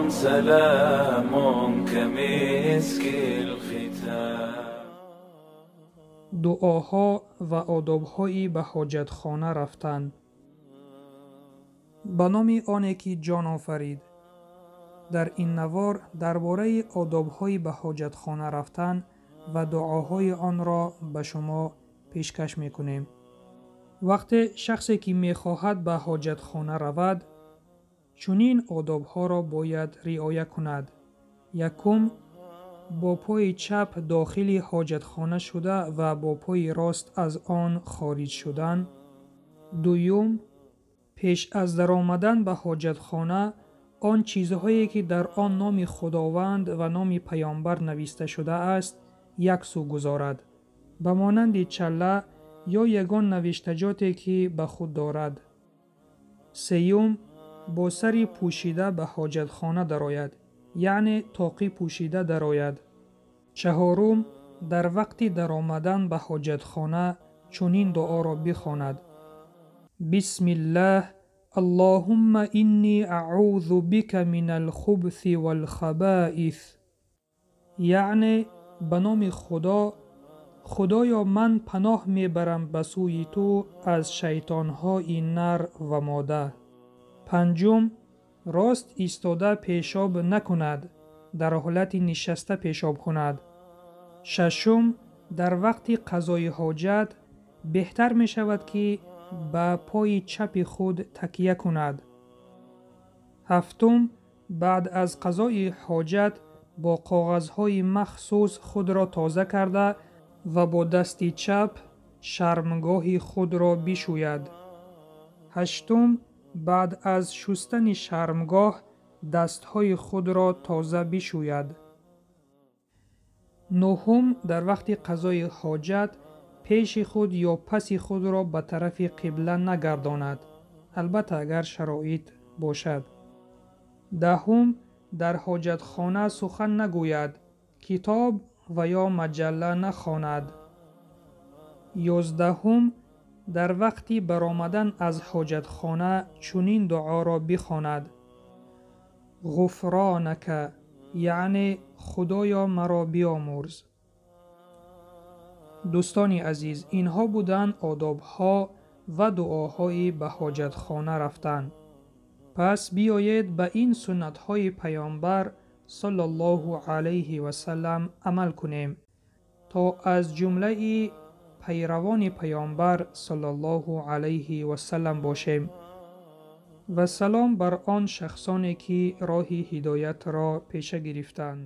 سلام كمسك الختام. Дуоҳо ва одобҳои ба ҳоҷатхона рафтан. Ба номи оне ки ҷон офарид. Дар ин навор дар бораи одобҳои ба ҳоҷатхона рафтан ва дуоҳои онро ба шумо пешкаш мекунем. Вақте шахсе ки мехоҳад ба ҳоҷатхона равад, чунин одобҳоро бояд риоя кунад. Якум, бо пои чап дохили ҳоҷатхона шуда ва бо пои рост аз он хориҷ шудан. Дуюм, пеш аз даромадан ба ҳоҷатхона он чизҳое ки дар он номи Худованд ва номи Паёмбар нависта шудааст, як сӯ гузорад, ба монанди чалла ё ягон навиштаҷоте ки ба худ дорад. Сеюм, бо сари пӯшида ба ҳоҷатхона дарояд, яъне тоқӣ пӯшида дарояд. Чаҳорум, дар вақти даромадан ба ҳоҷатхона чунин дуоро бихонад: Бисмиллаҳ, Аллоҳумма инни аъузу бика минал хубси вал хабаис. Яъне ба номи Худо, Худоё, ман паноҳ мебарам ба сӯи ту аз шайтонҳои нар ва мода. Панҷум, рост истода пешоб накунад, дар ҳолати нишаста пешоб кунад. Шашум, дар вақти қазои ҳоҷат беҳтар мешавад ки ба пои чапи худ такя кунад. Ҳафтум, баъд аз қазои ҳоҷат бо коғазҳои махсус худро тоза карда ва бо дасти чап шармгоҳи худро бишӯяд. Ҳаштум, баъд аз шустани шармгоҳ дастҳои худро тоза бишӯяд. Нуҳум, дар вақти қазои ҳоҷат пеши худ ё паси худро ба тарафи қибла нагардонад, албатта агар шароит бошад. Даҳум, дар ҳоҷатхона сухан нагӯяд, китоб ва ё маҷалла нахонад. 11-ум, дар вақти баромадан аз ҳоҷатхона чунин дуоро бихонад: Ғуфронака, яъне Худоё маро биомӯрз. Дӯстони азиз, инҳо буданд одобҳо ва дуоҳои ба ҳоҷатхона рафтан. Пас биёед ба ин суннатҳои Паёмбар саллаллоҳу алайҳи васаллам амал кунем, то аз ҷумлаи пайравони Паёмбар саллаллоҳу алайҳи васаллам бошем. Ва салом бар он шахсоне ки роҳи ҳидоятро пеша гирифтанд.